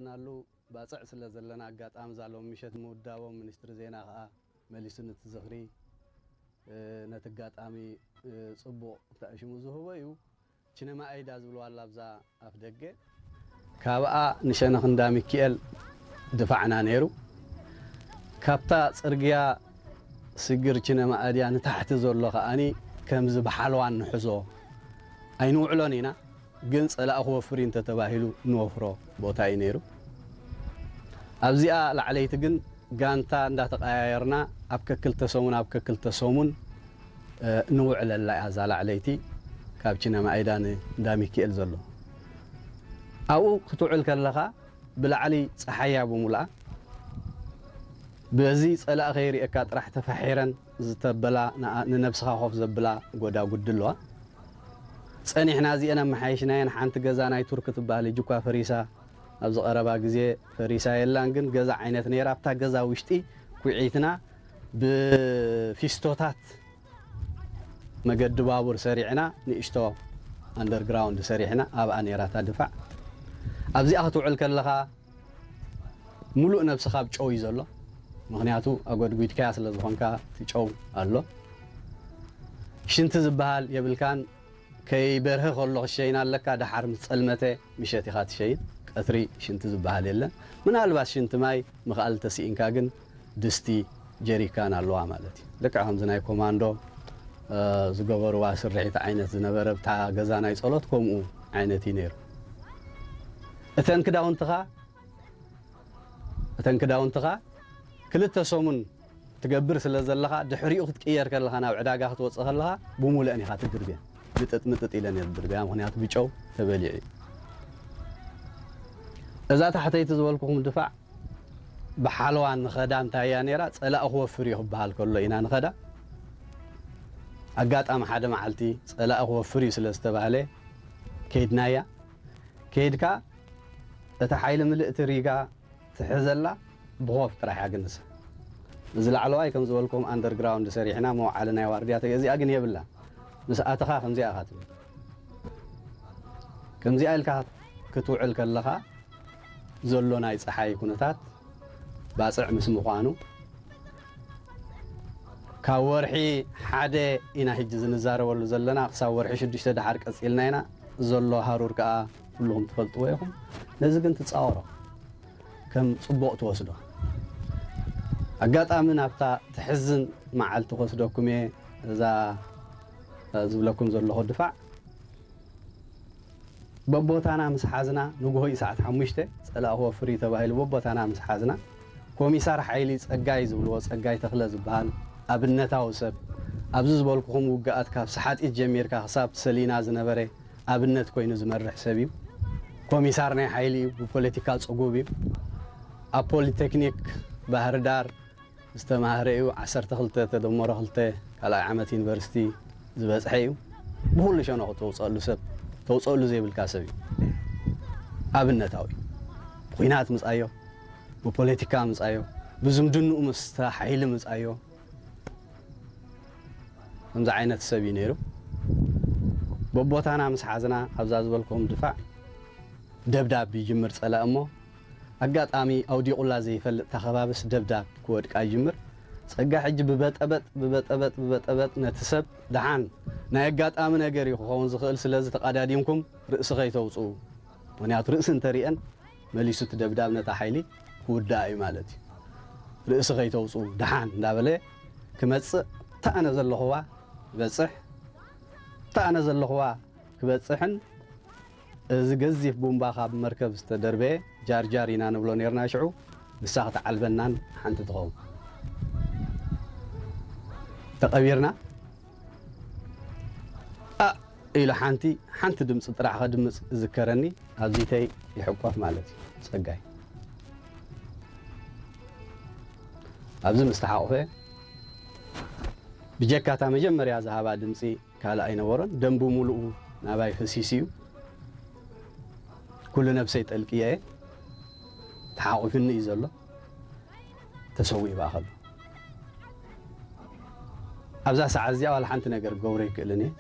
ናሉ ባጽዕ ስለ ዘለና ኣጋጣሚ እዛ ሎም ምሸት ምውዳቦም ሚኒስትሪ ዜና ከኣ መሊሱ ነቲ ዝኽሪ፣ እ፣ ነቲ ኣጋጣሚ፣ እ፣ ጽቡቕ ተኣሽሙ ዝህቦ እዩ። ችነማኣይዳ ዝብልዋ ኣላ ኣብዛ ኣፍ ደገ። ካብኣ ንሸነኽ እንዳ ሚኪኤል ድፋዕና ነይሩ። ካብታ ጽርግያ ስግር ችነማኣድያ ንታሕቲ ዘሎ ከኣኒ ከምዚ ብሓለዋ ንሕዞ ኣይንውዕሎን ኢና፣ ግን ጸላኢ ክወፍር እዩ እንተተባሂሉ እንወፍሮ ቦታ እዩ ነይሩ። ኣብዚኣ ላዕለይቲ ግን ጋንታ እንዳተቐያየርና ኣብ ከክልተ ሰሙን፣ ኣብ ከክልተ ሰሙን፣ እ፣ ንውዕለላ እያ እዛ ላዕለይቲ ካብ ችነማኣይዳ ን-፣ እንዳ ሚኪኤል ዘሎ። ኣብኡ ክትውዕል ከለኻ ብላዕሊ ጸሓያ ብምሉኣ፣ በዚ ጸላኢ ከይርእየካ ጥራሕ ተፋሒረን ዝተበላ ንኣ-፣ ንነብስኻ ኮፍ ዘብላ ጎዳጉዲ ኣለዋ። ጸኒሕና እዚአን ኣመሓይሽናየን። ሓንቲ ገዛ ናይ ቱርክ ትበሃል፣ ሕጂ እኳ ፈሪሳ፣ ኣብዚ ቀረባ ግዜ ፈሪሳ የላን፣ ግን ገዛ ዓይነት ነይራ። ኣብታ ገዛ ውሽጢ ኩዒትና ብፊስቶታት መገዲ ባቡር ሰሪዕና፣ ንእሽቶ ኣንደርግራውንድ ሰሪሕና፣ ኣብኣ ነይራ እታ ድፋዕ። ኣብዚኣ ክትውዕል ከለኻ፣ ሙሉእ ነብስኻ ኣብ ጨው እዩ ዘሎ። ምኽንያቱ ኣጎድጒድካያ ስለ ዝኾንካ፣ እቲ ጨው ኣሎ። ሽንቲ ዝበሃል የብልካን። ከይበርሀ ከሎ ክሸይን ኣለካ። ደሓር ምስ ጸልመተ ምሸት ኢኻ ትሸይን። ቀትሪ ሽንቲ ዝበሃል የለን። ምናልባት ሽንቲ ማይ ምኽኣል ተስኢንካ ግን ድስቲ፣ ጀሪካን ኣለዋ ማለት እዩ። ልክዕ ከምዚ ናይ ኮማንዶ፣ እ፣ ዝገበርዋ ስርሒት ዓይነት ዝነበረ፣ ብታ ገዛ ናይ ጸሎት ከምኡ ዓይነት እዩ ነይሩ። እተን ክዳውንትኻ፣ እተን ክዳውንትኻ ክልተ ሰሙን ትገብር ስለ ዘለኻ፣ ድሕሪኡ ክትቅየር ከለኻ፣ ናብ ዕዳጋ ክትወጽእ ከለኻ፣ ብሙሉአን ኢኻ ትድርብያ። ምጥጥ ምጥጥ ኢለን እየ ዝድርብያ፣ ምኽንያቱ ብጨው ተበሊዑ እዩ። እዛ ታሕተይቲ ዝበልኩኹም ድፋዕ ብሓለዋ ንኸዳ እንታይ እያ ነይራ? ጸላኢ ክወፍር እዩ ክበሃል ከሎ ኢና ንኸዳ። ኣጋጣሚ ሓደ መዓልቲ ጸላኢ ክወፍር እዩ ስለ ዝተባህለ ከይድናያ። ከይድካ እታ ሓይሊ ምልእቲ ሪጋ ትሕዘላ ብኾፍ ጥራሕ እያ ግንሳ። እዚ ላዕለዋይ ከም ዝበልኩም ኣንደርግራውንድ ሰሪሕና መውዓሊ ናይ ዋርድያ ተገ-፣ እዚኣ ግን የብላ። ምስ ኣተኻ ከምዚኣ ኢኻ ትብል። ከምዚኣ ኢልካ ክትውዕል ከለኻ ዘሎ ናይ ጸሓይ ኩነታት ባጽዕ ምስ ምዃኑ፣ ካብ ወርሒ ሓደ ኢና ሕጂ ዝንዛረበሉ ዘለና፣ ክሳብ ወርሒ ሽዱሽተ ደሓር ቀጺልና ኢና። ዘሎ ሃሩር ከኣ ኩልኹም ትፈልጥዎ ኢኹም። ነዚ ግን ትጻወሮ፣ ከም ጽቡቕ ትወስዶ። ኣጋጣሚ ናብታ ትሕዝን መዓልቲ ክወስደኩም እየ። እዛ ዝብለኩም ዘለኹ ድፋዕ በቦታና ምስ ሓዝና፣ ንግሆ እዩ ሰዓት ሓሙሽተ፣ ጸላኢ ክወፍር እዩ ተባሂሉ፣ በቦታና ምስ ሓዝና፣ ኮሚሳር ሓይሊ ጸጋይ ዝብልዎ፣ ጸጋይ ተኽለ ዝበሃል ኣብነታዊ ሰብ፣ ኣብዚ ዝበልኩኹም ውግኣት ካብ ሰሓጢት ጀሚርካ ክሳብ ሰሊና ዝነበረ ኣብነት ኮይኑ ዝመርሕ ሰብ እዩ። ኮሚሳር ናይ ሓይሊ እዩ፣ ብፖለቲካ ጽጉብ እዩ። ኣብ ፖሊቴክኒክ ባህርዳር ዝተማህረ እዩ። ዓሰርተ ክልተ ተደመሮ ክልተ ካልኣይ ዓመት ዩኒቨርሲቲ ዝበጽሐ እዩ። ብኹሉ ሸነኹ ተውጸሉ ሰብ፣ ተውጸሉ ዘይብልካ ሰብ እዩ። ኣብነታዊ እዩ። ብኲናት ምጻዮ፣ ብፖለቲካ ምጻዮ፣ ብዝምድንኡ ምስታ ሓይሊ ምጻዮ። ከምዚ ዓይነት ሰብ እዩ ነይሩ። በቦታና ምስ ሓዝና፣ ኣብዛ ዝበልኩም ድፋዕ ደብዳብ ይጅምር ጸላኢ እሞ፣ ኣጋጣሚ ኣውዲቑላ ዘይፈልጥ እታ ከባብስ ደብዳብ ክወድቃ ይጅምር። ጸጋ ሕጂ ብበጠበጥ፣ ብበጠበጥ፣ ብበጠበጥ ነቲ ሰብ፣ ደሓን ናይ ኣጋጣሚ ነገር እዩ ክኸውን ዝኽእል፣ ስለዚ ተቐዳዲምኩም ርእሲ ከይተውጽኡ። ምኽንያቱ ርእሲ እንተሪአን መሊሱ እቲ ደብዳብ ነታ ሓይሊ ክውድኣ እዩ ማለት እዩ። ርእሲ ከይተውጽኡ ደሓን እንዳበለ ክመጽእ፣ እታ ኣነ ዘለኹዋ ክበጽሕ፣ እታ ኣነ ዘለኹዋ ክበጽሕን፣ እዚ ገዚፍ ቡምባ ካብ መርከብ ዝተደርበየ ጃርጃር ኢና ንብሎ ነርና ሽዑ፣ ንሳ ክትዓልበናን ሓንቲ ትኸውን። ተቐቢርና፣ ኣ ኢሉ ሓንቲ፣ ሓንቲ ድምፂ ጥራሕ ከድምፅ እዝከረኒ፣ ኣብዚተይ ይሕቆፍ ማለት እዩ ጸጋይ። ኣብዚ ምስ ተሓቑፈ፣ ብጀካ እታ መጀመርያ ዝሃባ ድምፂ ካልእ ኣይነበሮን። ደም ብምሉኡ ናባይ ፈሲሱ እዩ። ኩሉ ነብሰይ ጠልቅየ እየ። ተሓቑፍኒ እዩ ዘሎ። ተሰዊኡ በኣ ከሎ። ኣብዛ ሰዓት እዚኣ ዋላ ሓንቲ ነገር ክገብሮ ኣይክእልን እየ።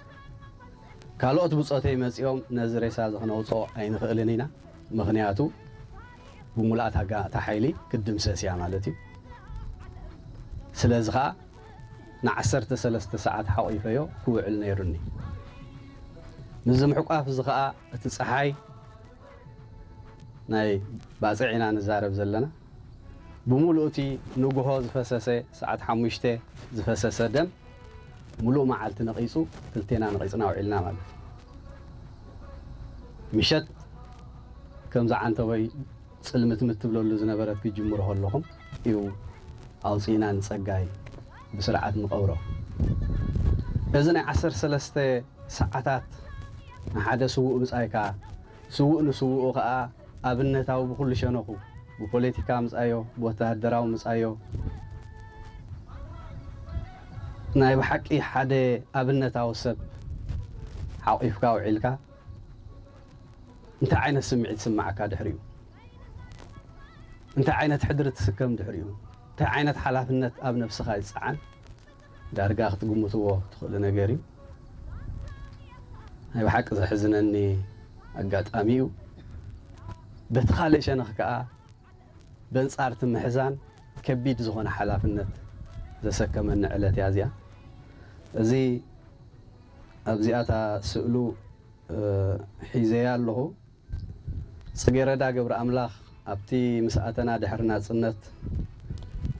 ካልኦት ብጾተይ መጺኦም ነዚ ሬሳ እዚ ክነውጽኦ ኣይንኽእልን ኢና። ምኽንያቱ ብምሉኣት ኣጋ እታ ሓይሊ ክትድምሰስ እያ ማለት እዩ። ስለዚ ኸኣ ንዓሰርተ ሰለስተ ሰዓት ሓቒፈዮ ክውዕል ነይሩኒ። ምስዚ ምሕቋፍ እዚ ኸኣ እቲ ጸሓይ ናይ ባጽዕ ኢና ንዛረብ ዘለና። ብምሉእ እቲ ንግሆ ዝፈሰሰ፣ ሰዓት ሓሙሽተ ዝፈሰሰ ደም፣ ምሉእ መዓልቲ ነቒጹ፣ ክልቴና ነቒጽና ውዒልና ማለት እዩ። ምሸት ከምዚ ዓንተቦይ ጽልምትምት ትብለሉ ዝነበረት ክጅምሮ ከለኹም እዩ ኣውጺእና ንጸጋይ ብስርዓት ንቐብሮ። እዚ ናይ ዓሰርተ ሰለስተ ሰዓታት ንሓደ ስዉእ ብጻይካ፣ ስዉእ ንስዉኡ ከኣ ኣብነታዊ ብኹሉ ሸነኹ፣ ብፖለቲካ ምጻዮ፣ ብወተሃደራዊ ምጻዮ፣ ናይ ብሓቂ ሓደ ኣብነታዊ ሰብ ሓቒፍካ ውዒልካ፣ እንታይ ዓይነት ስምዒት ይስምዓካ ድሕሪኡ? እንታይ ዓይነት ሕድሪ ትስከም ድሕሪኡ? እንታይ ዓይነት ሓላፍነት ኣብ ነብስኻ ይጸዓን? ዳርጋ ክትግምትዎ ትኽእሉ ነገር እዩ። ናይ ብሓቂ ዘሕዝነኒ ኣጋጣሚ እዩ። በቲ ካልእ ሸነኽ ከኣ በንጻር እቲ ምሕዛን ከቢድ ዝኾነ ሓላፍነት ዘሰከመኒ ዕለት እያ እዚኣ። እዚ ኣብዚኣታ ስእሉ፣ እ፣ ሒዘያ ኣለኹ። ጽጌረዳ ገብረኣምላኽ ኣብቲ ምስ ኣተና ድሕሪ ናጽነት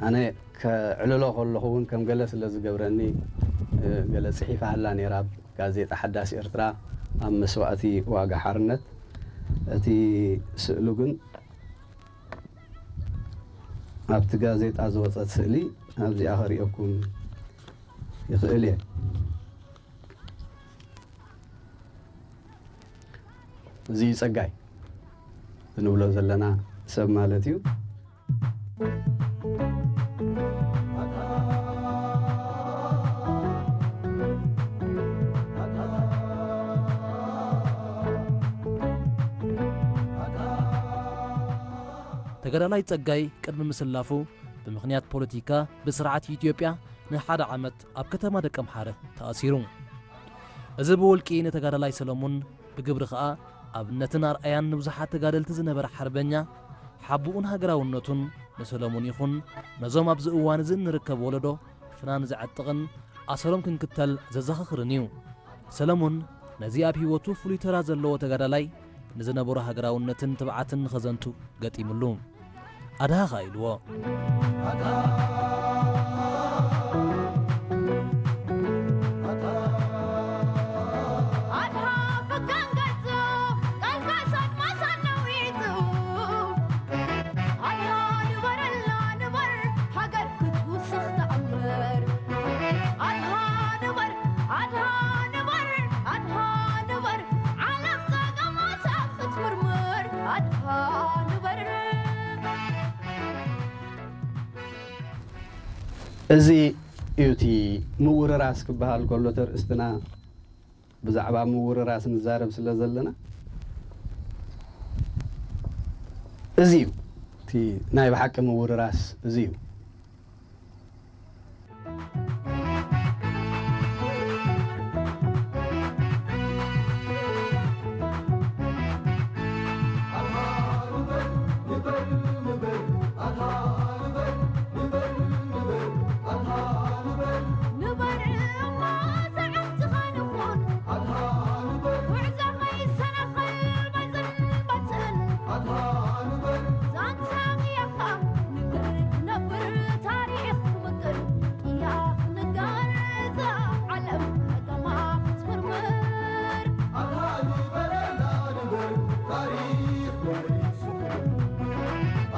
ኣነ ከዕልሎ ከለኹ እውን ከም ገለ ስለ ዝገብረኒ፣ እ፣ ገለ ጽሒፋ ሃላ ነይራ ኣብ ጋዜጣ ሓዳስ ኤርትራ ኣብ መስዋእቲ ዋጋ ሓርነት። እቲ ስእሉ ግን ኣብቲ ጋዜጣ ዝወጸት ስእሊ ኣብዚኣ ከርእየኩም ይኽእል እየ። እዚ እዩ ጸጋይ እንብሎ ዘለና ሰብ ማለት እዩ። ተጋዳላይ ጸጋይ ቅድሚ ምስላፉ ብምኽንያት ፖለቲካ ብስርዓት ኢትዮጵያ ንሓደ ዓመት ኣብ ከተማ ደቀምሓረ ተኣሲሩ። እዚ ብውልቂ ንተጋዳላይ ሰለሙን፣ ብግብሪ ኸኣ ኣብነትን ኣርኣያን ንብዙሓት ተጋደልቲ ዝነበረ ሓርበኛ፣ ሓቡኡን ሃገራውነቱን ንሰለሙን ይኹን ነዞም ኣብዚ እዋን እዚ እንርከብ ወለዶ ፍናን ዘዕጥቕን ኣሰሮም ክንክተል ዘዘኻኽርን እዩ። ሰለሙን ነዚ ኣብ ህይወቱ ፍሉይ ተራ ዘለዎ ተጋዳላይ ንዝነበሮ ሃገራውነትን ትብዓትን ንኸዘንቱ ገጢምሉ። ኣድሃኻ ኢልዎ። ኣድሃ ፍጋን ገጹ፣ ቃልካ ሳት ማሳን ነዊጹ። ኣድሃ ንበረልና ንበር፣ ሃገር ክትውስኽ ተኣምር። ኣድሃ ንበር፣ ኣድሃ ንበር፣ ኣድሃ ንበር፣ ዓለም ጸገማታ ክትምርምር። ኣድሃ ንበር። እዚ እዩ እቲ ምውርራስ ክበሃል ከሎ፣ ተርእስትና ብዛዕባ ምውርራስ ንዛረብ ስለ ዘለና፣ እዚ እዩ እቲ ናይ ብሓቂ ምውርራስ፣ እዚ እዩ። ንበር እሞ ዝዓድኻ ንኹን፣ ጉዕዞ ከይሰናኸል በዝን በትን። ዛንታ ቅያኻ ንገር ክነብር ታሪኽ ክምቅር። ቅያ ክንገር እዛ ዓለም ጸገማ ክትምርምር። ኣድሃ ንበረና ንበር ታሪኽ መሊሱ።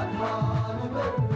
ኣድሃ ንበር